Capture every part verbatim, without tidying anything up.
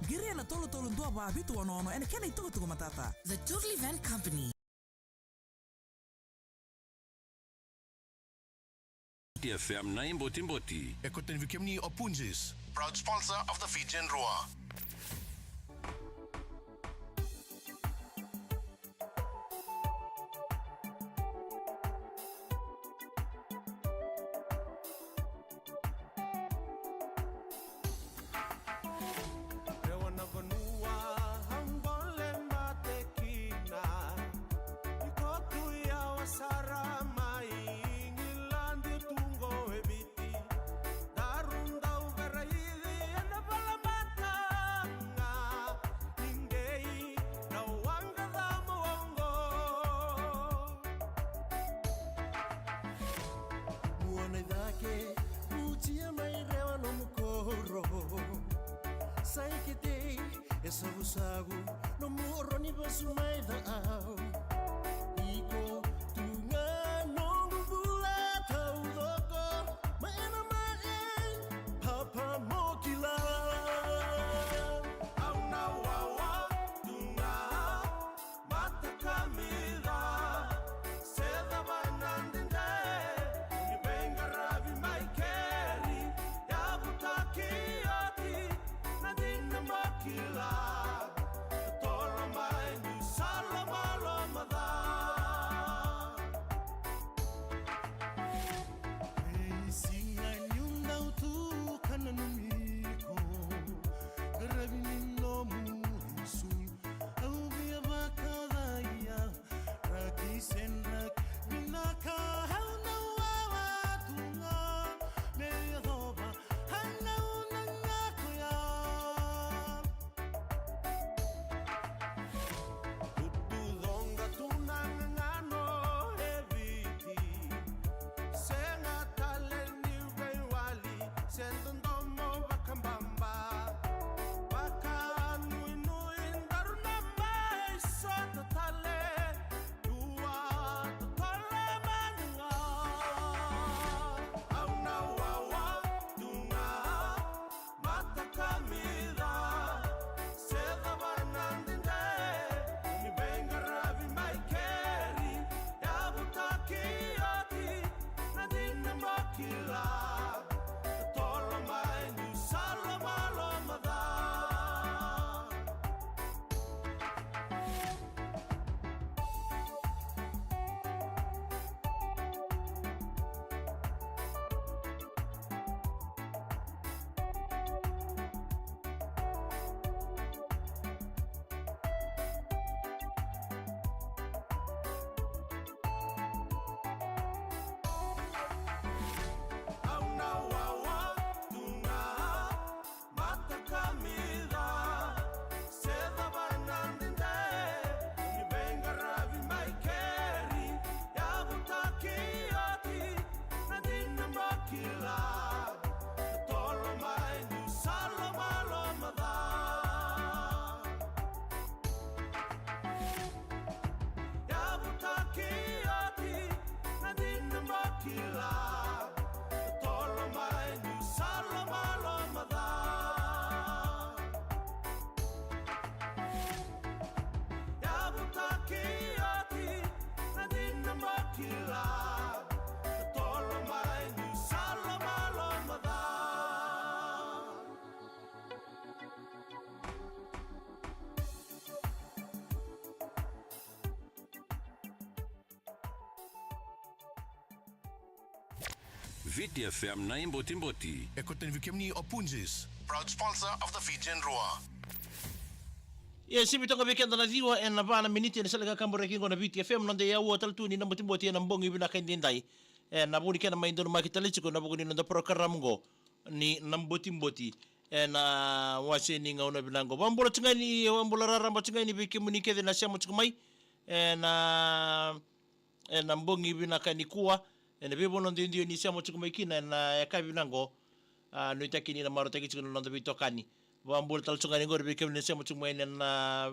Qiri ena tolu tolu dua va vitu ono ono ena kena itukutuku matata. The Totally Van Company. T F M na iBotiboti. E kauta tani vei kemuni o Punjas, proud sponsor of the Fijian Drua. Rewa na vanua au gole mate kina. Ni ko tu yawa sara mai Igiladi tu qo e Viti. Daru dau veraici ena vala mata ga. Ni qai na waqa cama oqo. Mua na i cake, mutia mai Rewa nomu koro. Sa i ketei e savusavu, nomu oro ni vasu mai cau. Iko tu ga noqu bula taucoko, mai na mai, papa mo kila. Au na wawa tu ga, mata kamica, se cava na dede, ni veiqaravi mai keri, yavutaki oti, na dina mo kila, tolo mai niu sa lomaloma ca. Ei siga niu dau tukana na miko, qaravi ni nomu isulu, au via vakacaia, raki se draki, vinaka au na wawa tu ga, me yacova, au na gauna ga koya. Tutu coqa tu na gagano e Viti. Sega tale ni veiwali se dodomo vakababa. Vakanuinui daru na mai sota tale. Dua totolo mada ga. Au na wawa tu ga. Mata kamica, se cava na dede, ni veiqaravi mai keri, yavutaki oti, na dina mo kila, tolo mai niu sa lomaloma ca. Au na wawa tu ga, mata kamica, se cava na dede, ni veiqaravi mai keri, yavutaki oti, na dina mo kila, tolo mai niu sa lomaloma ca. Yavutaki oti, na dina mo kila, tolo mai niu sa lomaloma ca. Yavutaki oti, na dina mo kila, tolo mai niu sa lomaloma ca. Viti F M na iBotiboti. E kauta tani vei kemuni o Punjas, proud sponsor of the Fijian Drua. Ia, sivi toka vei keda na ciwa ena va na miniti ena sala ni kakaburaki qo na Viti F M, noda i aua tale tu ni Na Botiboti ena bogi vinaka edaidai. Ena vuku ni kena mai donumaki tale tiko ena vuku ni noda porokaramu qo ni Na Botiboti ena wase ni gauna vinaka qo. Vakabula tiko ga yani, vakabula raraba tiko ga yani vei kemuni kece na sema tiko mai ena, ena bogi vinaka nikua, ena veivanua duidui ni sema tiko mai kina ena yakavi vinaka qo. A, nuitaki ni na marautaki tiko na noda veitokani. Vakabula tale tiko ga yani qori vei kemuni na sema tiko mai ena,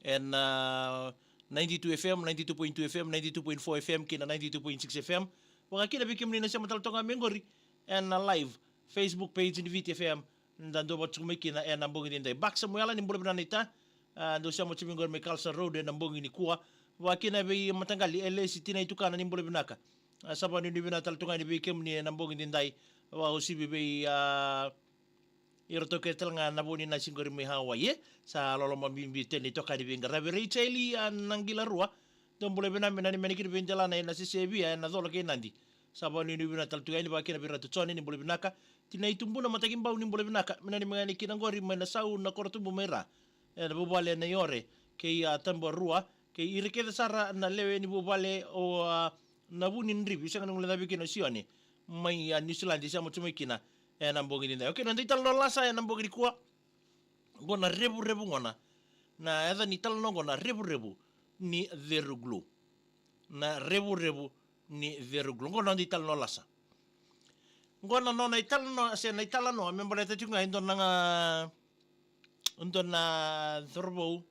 ena ninety-two F M, ninety-two point two F M, ninety-two point four F M kei na ninety-two point six F M. Vaka kina vei kemuni na sema tale toka mai qori ena live Facebook page ni Viti F M, da dua vata tiko mai kina ena bogi ni dai. Bak Samuela, ni bula vinaka naita. A, dou sema tiko mai qori mai Carlson Road ena bogi nikua. Vakakina vei mataqali Elesi Tinai Tukana, ni bula vinaka. A, sa vakanuinui vinaka tale tu ga yani vei kemuni ena bogi ni dai. Vakauasivi vei, a, iratou kece tale ga na vo ni nasi qori mai Hawaii, e. Sa loloma bibi tale na itokani vei qaravi Racheli, a, Naqilarua. Dou bula vinaka, me nanumi yani kina vei delana ena Sesevia, ena Cola kei Nadi. Sa vakanuinui vinaka tale tu ga yani, vakakina vei Ratu Jone, ni bula vinaka. Tinai Tubuna Matakibau, ni bula vinaka. Me nanumi ga yani kina qori mai Nasau, Nakorotubu mai Ra. Ena vuvale na Iore, kei, a, Tabarua, kei ira kece sara na lewe ni vuvale o, a, Navunidrivi, sega ni guilecavi kina o Sione. Mai, a, Niusiladi, sema tu mai kina ena bogi ni dai. Okei, na noda italanoa lasa ena bogi nikua. Qo na revurevu gona. Na yaca ni talanoa qo na revurevu ni Ceruglu. Na revurevu ni Ceruglu. Qo na noda italanoa lasa. Qo na nona italanoa, se na italanoa, me baleta tiko ga e dua na ga, e dua na cauravou,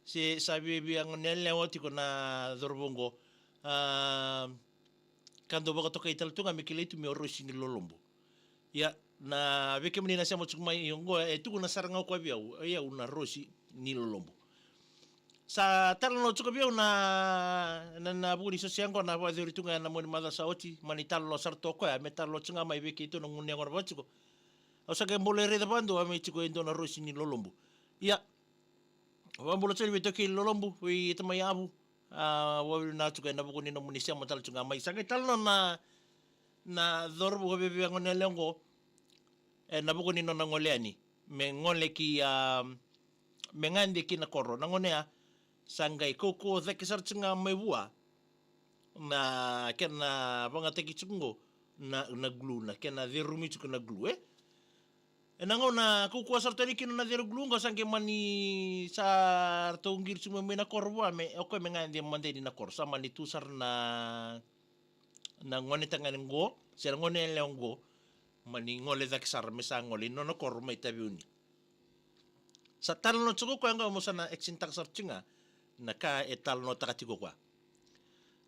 se sa viavia goneyalewa tiko na cauravou qo. A, ka dau vakatokai tale tu ga me kilai tu me o Rosi ni Lolobu. Ia, na vei kemuni na sema tiko mai, io qo e tukuna sara ga o koya vei au, o yau na Rosi ni Lolobu. Sa talanoa tiko vei au na, na, na vuku ni soso yaqona, vakayacori tu ga ena mua ni macawa sa oti, mani talanoa sara tu o koya, me talanoa tiko ga mai vei keitou na gunu yaqona vaka tiko. Au sa qai bau lai raica vakadua me tiko e dua na Rosi ni Lolobu. Ia, vakabula tiko yani vei Tokei Lolobu, vei tamai Avu. A, vakavinavinaka tiko ena vuku ni nomuni sema tale tiko ga mai. Sa qai talanoa na, na cauravou viavia goneyalewa qo, ena vuku ni nona gole yani. Me gole ki, a, me gade ki na koro. Na gone ya, sa qai kaukauwa cake sara tiko ga mai vua na kena vagataki tiko qo na, na glue, na kena cerumi tiko na glue, e. Ena gauna kaukauwa sara tu yani kina na Ceruglu qo, sa qai mani sa ratou qiri tiko mai na koro vua, me o koya me gade mada yani na koro. Sa mani tu sara na, na gone tagane qo, se na goneyalewa qo, mani gole cake sara me sa gole i nona koro mai Taveuni. Sa talanoa tiko o koya qo, mo sa na explain-taka sara tiko ga na ka e talanoataka tiko o koya.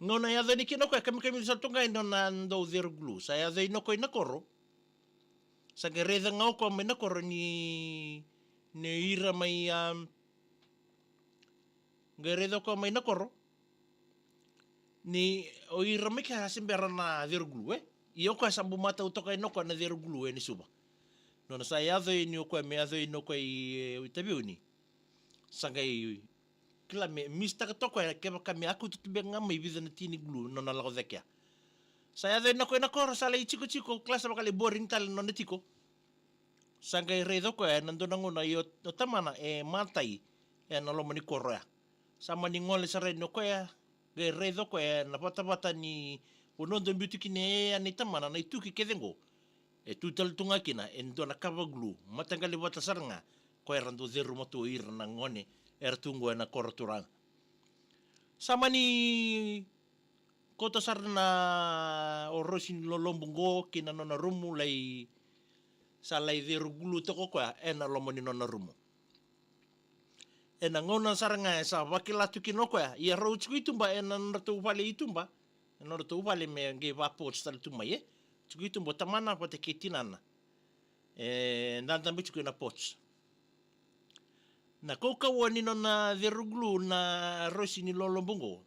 Gauna e yaco yani kina o koya, kamikamica sara tu ga e dua na dau Ceruglu. Sa yaco yani o koya i na koro. Sa qai raica ga o koya mai na koro ni, ni ira mai, a, qai raica o koya mai na koro ni o ira mai kea se bera na Ceruglu, e. Ia o koya sa bau matau toka yani o koya na Ceruglu ena Suva. Nona sa yaco yani o koya, me yaco yani o koya i, e, i Taveuni. Sa qai kila me mistaka toka o koya, kevaka me a kauta tu beka ga mai vica na tini glue nona lako cake ya. Sa yaco yani o koya na koro, sa lai tikotiko, kila sa vaka lai boring tale nona tiko. Sa qai raica o koya ena dua na gauna o, o tamana e matai ena loma ni koro ya. Sa mani gole sara yani o koya, qai raica o koya ena vatavata ni vanua dau biuti kina e yaya nei tamana na ituki kece qo. E tu tale tu ga kina e dua na kava glue, mataqali vata sara ga ko era dau ceruma tu o ira na gone era tu qo ena koro turaga. Sa mani kauta sara na o Rosi ni Lolobu qo ki na nona rumu, lai, sa lai Ceruglu toka o koya ena loma ni nona rumu. Ena gauna sara ga e sa vakila tu kina o koya, ia rau tiko i tuba ena nodratou vale i tuba, ena nodratou vale me qai va porch tale tu mai, e. Tiko i tuba o tamana vata kei tinana. E dadabe tiko ena porch. Na kaukauwa ni nona Ceruglu na Rosi ni Lolobu qo,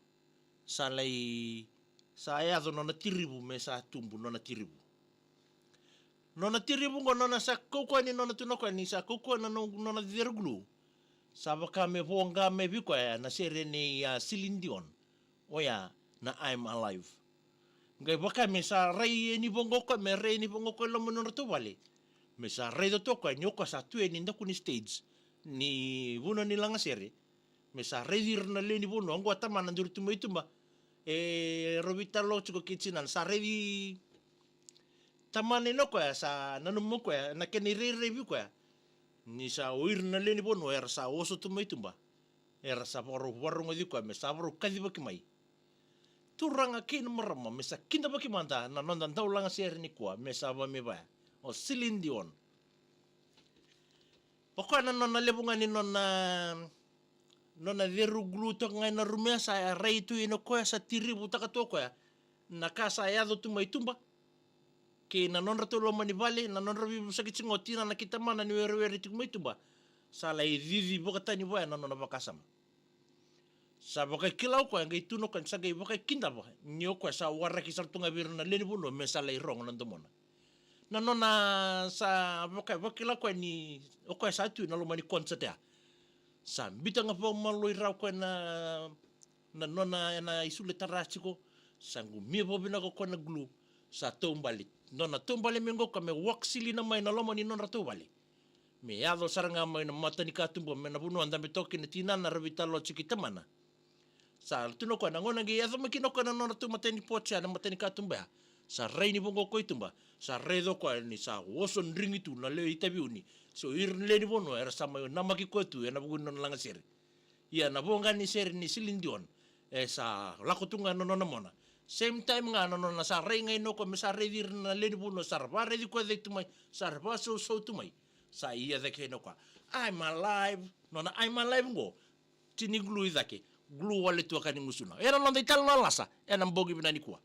sa lai, sa yaco nona tirivu me sa tubu nona tirivu. Nona tirivu qo, nona sa kaukauwa ni nona tukuna o koya ni sa kaukauwa na no-, nona Ceruglu. Sa vaka me voqa mai vei koya na sere nei, a, Celine Dion. Oya na I'm Alive. Qai vaka me sa rai yani vaqo o koya, me rai yani vaqo o koya i loma ni nodratou vale. Me sa raica tu o koya ni o koya sa tu yani daku ni stage ni vanua ni lagasere. Me sa raici ira na lewe ni vanua, oqo a tamana duri tu mai tuba. E rau veitalanoa tiko kei tinana, sa raici tamana yani o koya, sa nanuma o koya na kena irairai vei koya ni sa o ira na lewe ni vanua era sa oso tu mai tuba. Era sa vakarau vakarogoci koya me sa vakarau kacivaki mai. Turaga kei na marama, me sa kidavaki mada na noda dau lagasere nikua, me sa va mai vaya. O Celine Dion. O koya na nona levu ga ni nona, nona Ceruglu toka ga ena rumu ya, sa rai tu yani o koya, sa tirivutaka tu o koya na ka sa yaco tu mai tuba. kei na nodratou loma ni vale, na nodra veivosaki tiko o tinana kei tamana ni werewere tiko mai tuba, sa lai cici vakatani vaya na nona vakasama. Sa vakaikila o koya, qai tukuna o koya, sa qai vakaikidava ni o koya sa waraki sara tu ga vei ira na lewe ni vanua me sa lai rogo na domona. Na nona sa vaka, vakila o koya ni o koya sa tu ena loma ni concert ya. Sa biuta ga vakamalua rawa o koya na, na nona, ena isulu e tara tiko. Sa qumia vakavinaka o koya na glue. Sa taubale. Nona taubale mai qo o koya me walk silina mai na loma ni nodratou vale. Me yaco sara ga mai na matanikatuba, mai na vanua dabe toka kina tinana, ra veitalanoa tiko kei tamana. Sa tukuna o koya na gauna qai yaco mai kina o koya na nodratou matani porch ya, na matanikatuba ya. Sa rai ni vaqo o koya i tuba. Sa raica o koya ni sa oso drigi tu na lewe itaviuni. So ira na lewe ni vanua era sa mai namaki koya tu ena vuku ni nona lagasere. Ia na voqa ni sere ni Celine Dion, e sa lako tu ga na nona mona. Same time ga na nona sa rai ga i noqo me sa raici ira na lewe ni vanua, sa ra vakaraici koya cake tu mai, sa ra vakasausau tu mai. Sa ia cake i noqo. I'm alive. Nona I'm alive qo. Tini glue i cake. Glue wale tu a ka ni gusuna. Ena noda italanoa lasa ena bogi vinaka nikua.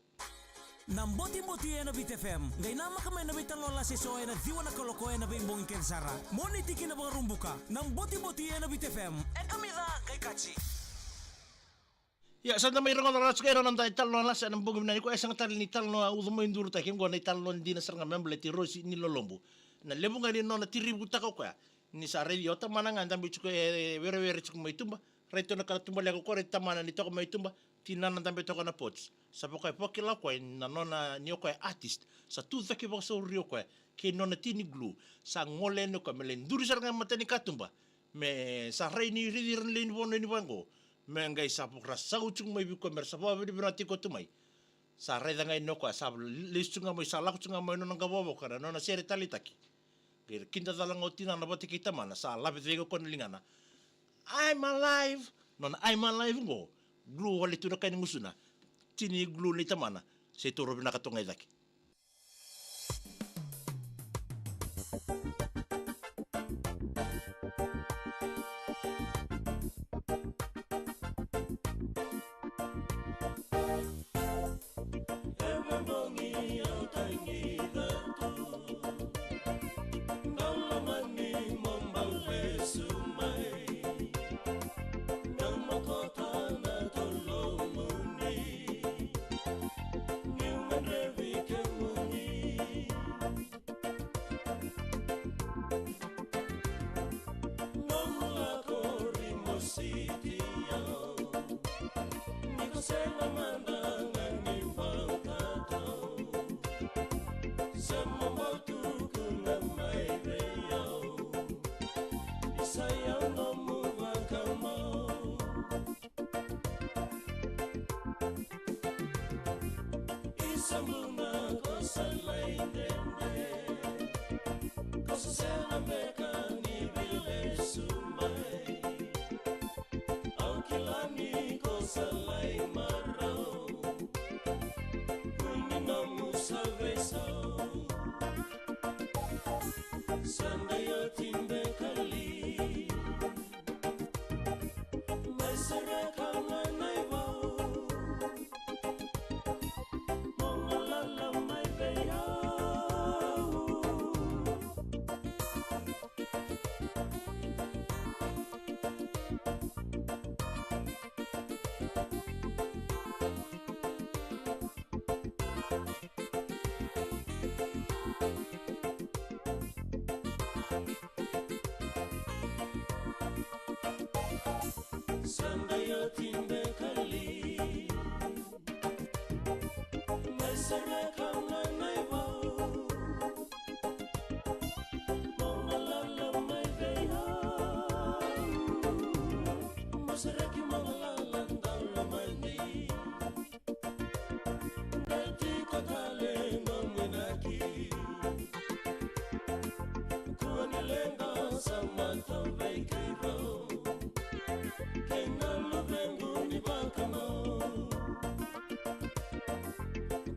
Na Botiboti ena Viti F M. Qai namaka mai na veitalanoa lasa eso ena ciwa na kaloko ena veibogi kece sara. Moniti ki na Vakaraubuka. Na Botiboti ena Viti F M. E kamica qai kaji. Ia, sa da mai rogoca rawa tiko ena noda italanoa lasa ena bogi vinaka nikua, e sega tale ni talanoa ucu mai durutaki, oqo na italanoa dina sara ga me baleti Rosi ni Lolobu. Na levu ga ni nona tirivutaka o koya. Ni sa raici o tamana ga dabe tiko e werewere tiko mai tuba. Raici tu na ka tuba leqa o koya, raici tamana ni toka mai tuba. Tinana dabe toka na porch. Sa vaka e vakila o koya na nona ni o koya artist. Sa tu cake vakasauri o koya. Kei nona tini glue. Sa gole yani o koya me lai duri sara ga e matanikatuba. Me sa rai ni raici ira na lewe ni vanua ni vaqo. Me qai sa vakarasau tiko mai vei koya me ra sa vakavinavinaka tiko tu mai. Sa raica ga yani o koya sa lesu tiko ga mai, sa lako tiko ga mai nona qavokavoka na nona sere taleitaki. Qai kidacala ga o tinana vata kei tamana, sa lave cake o koya na ligana. I'm alive. Nona I'm alive qo. Glue wale tu na ka ni gusuna. Tini glue nei tamana. Se toro vinaka toka ga i cake. Isa muna ko sa lai dede, ko sa sega beka ni veilesu mai. Au kila ni ko sa lai marau, kua ni nomu sa veisau. Sa dai oti beka li. Deti ko tale nomu inaki. Kua ni leqa sa matau vei keirau. Kei na luvequ ni vakamau.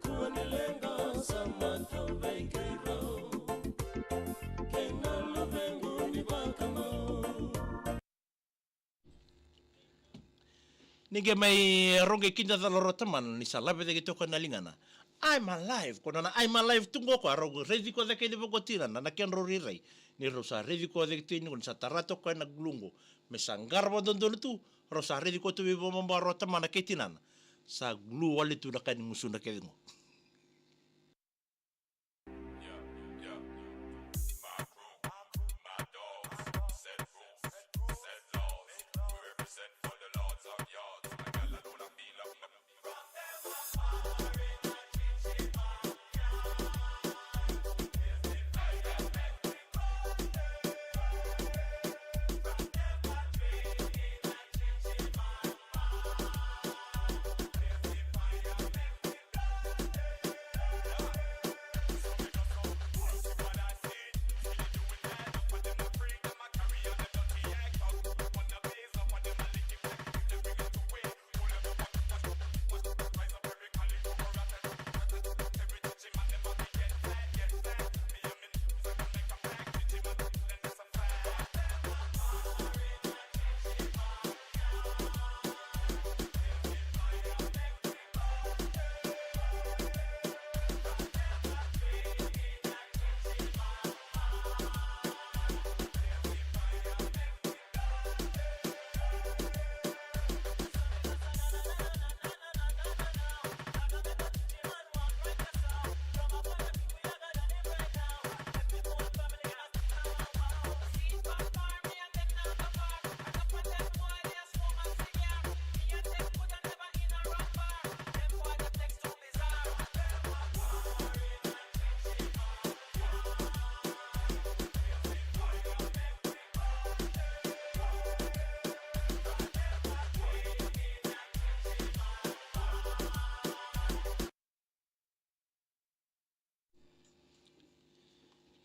Kua ni leqa sa matau vei keirau. Kei na luvequ ni vakamau. Ni qai mai roqi kidacala o tamana ni sa lave cake toka na ligana. I'm alive. Ko nona I'm alive tu qo ko a rau raici koya cake ni vaqo tinana na kedrau rairai. Ni rau sa raici koya cake tu yani qo ni sa tara toka koya na glue qo. Me sa qarava dodonu tu, rau sa raici koya tu veivamabara o tamana kei tinana. Sa glue wale tu na ka ni gusudra kece qo.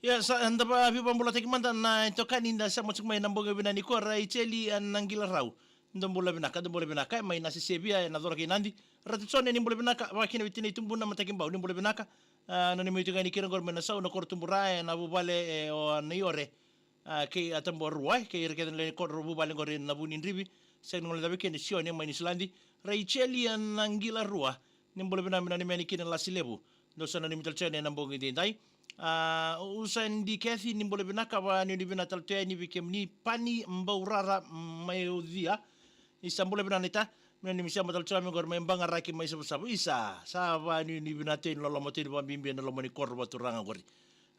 Ia, sa da vavivabula taki mada na itokani da sema tiko mai na bogi vinaka nikua, Raicheli, a, Naqilarau. Dou bula vinaka, dou bula vinaka, e mai na sesevia, e na cora kei Nadi. Ratu Jone, ni bula vinaka, vakakina vei tinai tubu na mataki bau, ni bula vinaka. A, na ni mai tiko yani kina qori mai na sau na koro tubu ra, e na vuvale, e o Naiore. A, kei a Tabuarua, e, kei ira kece na lewe ni koro vuvale qori na Vunidrivi. Sega ni gole cava kina Sione mai Niusiladi. Raicheli, a, Naqilarua. Ni bula vinaka mai na ni meni kina Lasi Levu. Dou sa na ni mitali tale na bogi daidai. A, Usa Dikethi, ni bula vinaka, vakanuinui vinaka tale tu yani vei kemuni Pani Baurara mai Ucia. Isa bula vinaka naita. Mai na ni misia matala tale tu yani qori mai Baqaraki mai Savusavu. Isa, sa vakanuinui vinaka tu yani loloma tu yani vakabibi na loma ni koro vakaturaga qori.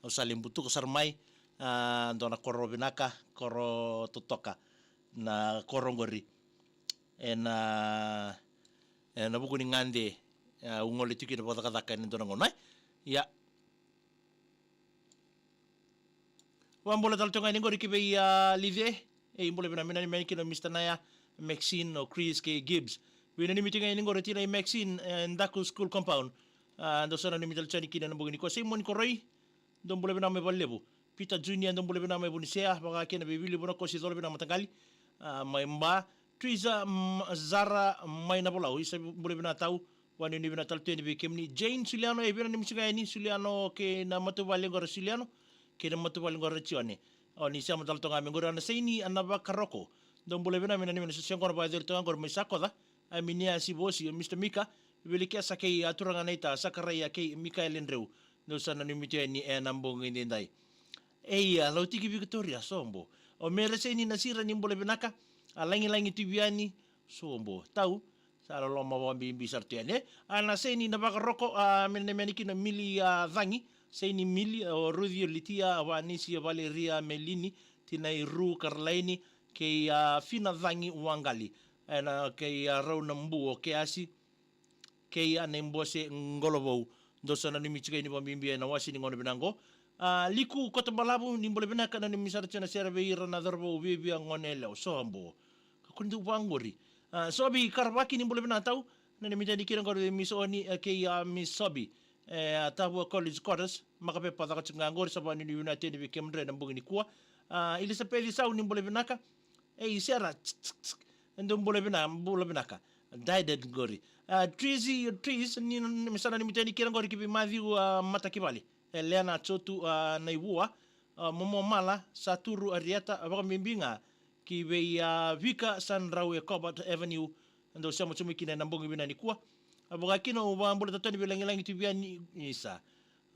Au sa lai butuka sara mai, a, dua na koro vinaka, koro totoka na koro qori. E na, e na vuku ni gade, e, au gole tiko kina vakacakacaka e na dua na gauna, e. Ia. Vakabula tale tu ga yani qori ki vei, a, Lice, e, bula vinaka mai na ni meni kina o Mister Naya, Maxine, o Chris kei Gibbs. Vei na ni miti ga yani qori tina i Maxine, e, Daku School Compound. A, dou sa na ni mitali tu yani kina na bogi nikua. Simoni Koroi, dou bula vinaka mai Valelevu. Peter Junior, dou bula vinaka mai Vunisea, vaka kina vei Vili Vunakosi, cola vinaka mataqali, a, mai Ba. Trisa, mm, Zara mai Navolau, isa bula vinaka tau, vakanuinui vinaka tale tu yani vei kemuni. Jane Suliano, e vei na ni misi ga yani Suliano kei na matavuvale qori Suliano, kei na matavuvale qori Jione. O ni sema tale toka ga mai qori, Ana Saini, Ana Vakaroko. Dou bula vinaka mai na ni mena sese qori vakayacori toka qori mai Sakoca. Aminia Sivosi, o Mister Mika, Velikesa kei a turaga naita, Sakaraia kei Mikaele Dreu. Dou sa nanumi tu yani e na bogi daidai. E ia, Lautiki Vikitoria, sobo. O Mere Seni Nasira, ni bula vinaka. A Lagilagi Tiviani, sobo. Tau, sa loloma vakabibi sara tu yani, e. A Ana Seni Navakaroko, a, me na meni kina Mili, a, Cagi. Seni Mili, o Ruci, o Litia, o Vanisi, o Valeria, Melini, Tinairu, Karalaini, kei a Fina Cagi Waqali. E na kei a rau na bu o Keasi, kei a Nei Bose Qolovou. Dou sa nanumi tiko yani vakabibi e na wase ni gauna vinaka qo. A, Liku Kotabalavu, ni bula vinaka, nanumi sara tiko na sere vei ira na cauravou viavia gone yalewa, sobo. Ka kua ni dou vaqori. A, Sobi Karavaki, ni bula vinaka tau, nanumi tani kina qori vei Miss Oni, e, kei a Miss Sobi. E, a Tavua College Quarters, makapepa caka tiko ga qori, sa vakanuinui vinaka tiko yani vei kemudre na bogi nikua. A, Ilisapeci Sau, ni bula vinaka. Ei, Sera, tsk, tsk, tsk. Dou bula vinaka, bula vinaka. Daided qori. A, Trisi, Tris, ni, ni, sa nanumi tani kina qori ki vei Mathiu, a, Matakivale. Elena Jotu, a, Naivua, a, Momo Mala, Saturu Arieta, a, vakabibi ga ki vei, a, Vika Sandrau e Cobalt Avenue. Dou sema tu mai kina e na bogi vinaka nikua. A vaka kina au vabula tale tu yani vei Lagilagi Tuviani, isa.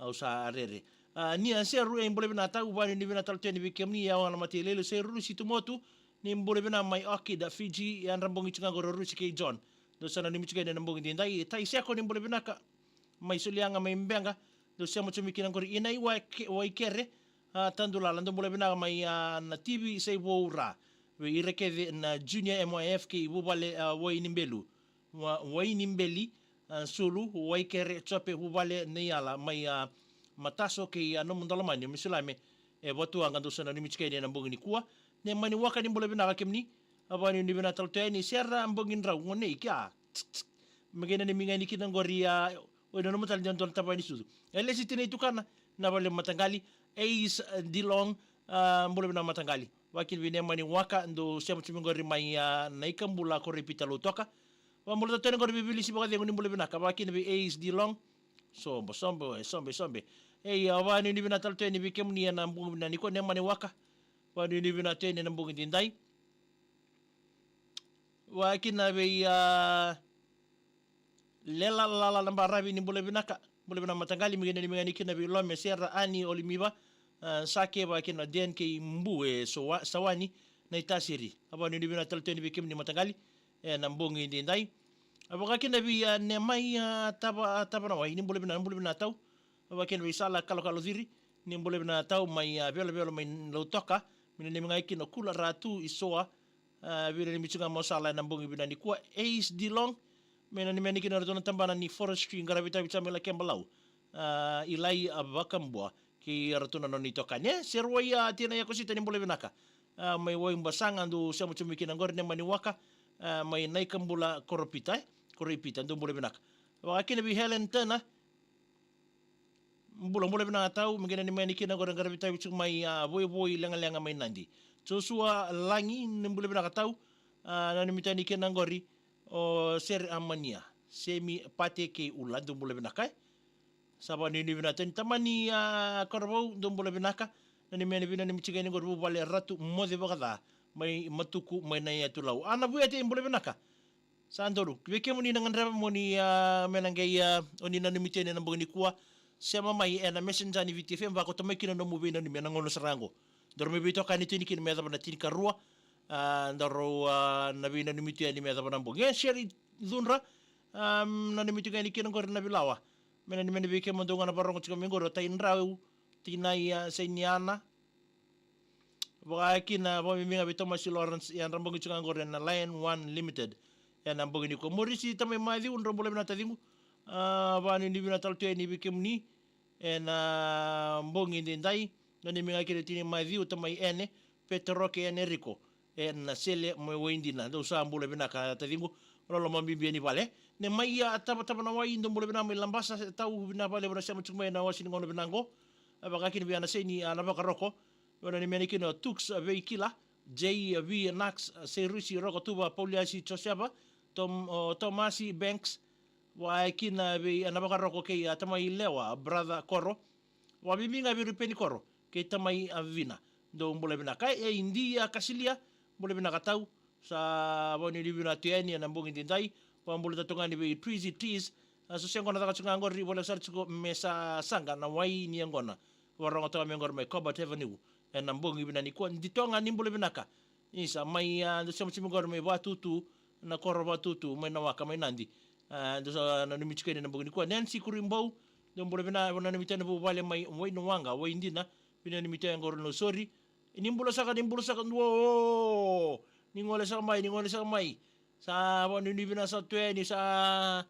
Au sa rere. A, ni a Seru, e bula vinaka tau, vakanuinui vinaka tale tu yani vei kemuni, e au na mate i Lele Seru, Rusi Tumotu, ni bula vinaka mai Orchid, Fiji, e yadra bogi tu ga qori o Rusi kei John. Dou sa nanumi tu ga yani ena bogi edaidai, e Tai Seko ni bula vinaka, mai Soliaga, mai Beqa, dou sema tu mai kina qori, Inai Wa-, Ke-, Waikere, a, Tadulala, dou bula vinaka mai, a, na T V, Saivou Ra, vei ira kece na Junior M Y F kei vuvale, a, Wainibelu. Wa-, Wainibeli, a, Sulu, Waikere, Jope, vuvale, Neiala, mai, a, Mataso kei, a, nomu daulomani, o Misulame, e Vatuwaqa, dou sa nanumi tu ga yani ena bogi nikua. Nemani Waka ni bula vinaka kemuni, a, vakanuinui vinaka tale tu yani, Sera Bogidrau, gone i kea. Me qai nanumi ga yani kina qori, a, o ina nomu tale dua na tavaya ni sucu. E lesi tina i tukana, na vale mataqali, Ace, a, Dilong, a, bula vinaka mataqali. Vakakina vei Nemani Waka, dou sema tu mai qori mai, a, Naikabula, Koroipita, Lautoka. Vabula tale tu yani qori vei Vilisi Vakacegu ni bula vinaka. Vakakina vei Ace Dilong. Sobo, sobo, e sobo, e sobo. Ei, a, vakanuinui vinaka tale tu yani vei kemuni ena bogi vinaka nikua, Nemani Waka. Vakanuinui vinaka tu yani ena bogi edaidai. Vakakina vei, a, Lela Lala na Baravi ni bula vinaka. Bula vinaka mataqali, me qai nanumi ga yani kina vei Lome, Sera, Ani, Olimiva, a, Sake, vakakina Dan kei Bu e Sowa-, Sawani, na iTasiri. A, vakanuinui vinaka tale tu yani vei kemuni mataqali ena bogi edaidai. A, vakakina vei, a, Nemai, a, Tava-, a, Tavanawai, ni bula vinaka, bula vinaka tau. A, vakakina vei Sala Kalokalo Ciri, ni bula vinaka tau mai, a, Velovelo mai Lautoka. Me nanumi ga kina Kula Ratu i Soa, a, veinanumi tu ga mai Sala ena bogi vinaka nikua, Ace Dilong. Me nanumi yani kina ratou na tabana ni Forestry, qaravi tavi tu mai Lakebalau, a, Ilai, a, Vakabua kei ratou na nona itokani, e, Seruwai, a, Tina Yakosita ni bula vinaka. A, mai Waibasaga, dou sema tu mai kina qori, Nemani Waka, a, mai Naikabula, Koropita, e, Koroipita, dou bula vinaka. Vakakina vei Helen Turner, bula, bula vinaka tau, me qai nanumi yani kina qori, qaravi tavi tu mai, a, Voivoi, Legalega mai Nadi. Joshua Lagi, ni bula vinaka tau, a, nanumi tu yani kina qori o Sere Amania, Semi, Pate kei Ula, dou bula vinaka, e. Sa vakanuinui vinaka tu yani Tamani, a, Korovou, dou bula vinaka. Nanumi yani, veinanumi tu ga yani qori vuvale Ratu Moce Vakaca mai Matuku, mai Nayatulau. Ana Vuete, bula vinaka. Sa donu. Vei kemuni na gadreva mo ni, a, me na qai, a, o ni nanumi tu yani ena bogi nikua, sema mai ena Messenger ni Viti F M, vakauta mai kina nomu veinanumi ena gauna sara ga qo. Daru mai veitokani tu yani kina me yacova na tinikarua, a, daru, a, na veinanumi tu yani me yacova na bogi. E, Sherry Cudra, a, nanumi tu ga yani kina qori na Vilawa. Me nanumi yani vei kemudou ga na vakarogo tiko mai qori, o Tai Drau, Tinai, a, Sainiana. Vakakina, vakabibi ga vei Tomasi Lawrence, e yadra bogi tu ga qori ena Lion One Limited. Ena bogi nikua, Morisi Tamai Maciu, drau bula vinaka taciqu. A, vakanuinui vinaka tale tu yani vei kemuni ena bogi edaidai. Nanumi ga kina Tinai Maciu, Tamai Ene, Petero kei Enerico, ena sele mai Waidina. Dou sa bula vinaka taciqu. Loloma bibi yani vale. Nemai, a, Tava-, Tavanawai, dou bula vinaka mai Labasa, tau vinaka vakalevu na sema tiko mai ena wasi ni gauna vinaka qo. A, vakakina vei Anaseni, a, Navakaroko. Veinanumi yani kina o Tux, a, Veikila, J V Nax, a, Seirusi Rokotuva, Pauliasi Josefa, Tom-, o Tomasi Banks, vakakina vei, a, Navakaroko kei, a, Tamai Lewa, a, Brother Koro. Vakabibi ga vei Rupeni Koro kei Tamai, a, Vina. Dou bula vinaka, e, Idi, a, Kasilia, bula vinaka tau. Sa vakanuinui vinaka tu yani ena bogi edaidai. Vakabula tale tu ga yani vei Trizzy Tees. A, so se qo na caka tiko ga qori, voleka sara tiko me sa saqa na wai ni yaqona. Vakarogo toka mai qori mai Cobalt Avenue ena bogi vinaka nikua. Ditoga, ni bula vinaka. Isa, mai, a, dou sema tiko mai qori mai Vatutu, na koro Vatutu, mai Nawaka, mai Nadi. A, dou sa nanumi tiko yani ena bogi nikua. Nancy Kuribou, dou bula vinaka, nanumi tu yani vuvale mai Wainawaqa, Waidina, veinanumi tu yani qori, Nausori. Ni bula saka, ni bula saka, dua, o, ni gole saka mai, ni gole saka mai. Sa vakanuinui vinaka saka tu yani, sa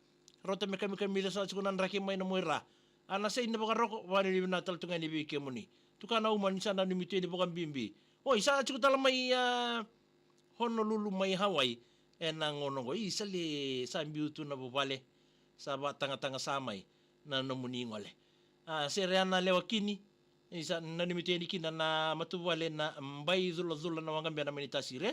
rauta me kamikamica saka tiko na draki mai na Muaira. Anaseni Navakaroko, vakanuinui vinaka tale tu ga yani vei kemuni. Tukana Uma ni sa nanumi tu yani vakabibi. Oi, sa tiko tale mai, a, Honolulu mai Hawaii. Ena gauna qo, isa le, sa biu tu na vuvale. Sa vakatagatagasa mai na nomuni gole. A, Sereana Lewakini, isa, nanumi tu yani kina na matavuvale na Baiculacula, na Waqabena, mai Naitasiri.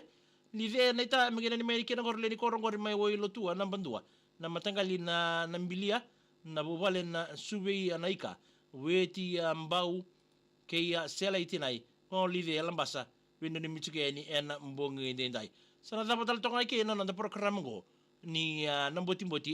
Lice Naita, me qai nanumi yani kina qori lewe ni koro qori mai Wailotua, Nabadua, na mataqali na, na Bilia, na vuvale na Suvei, a, Naika, Weti, a, Bau, kei, a, Sela i Tinai, o Lice Labasa, veinanumi tiko yani ena bogi edaidai. Sa na cava tale toka ga i ke na noda program qo ni, a, na Botiboti.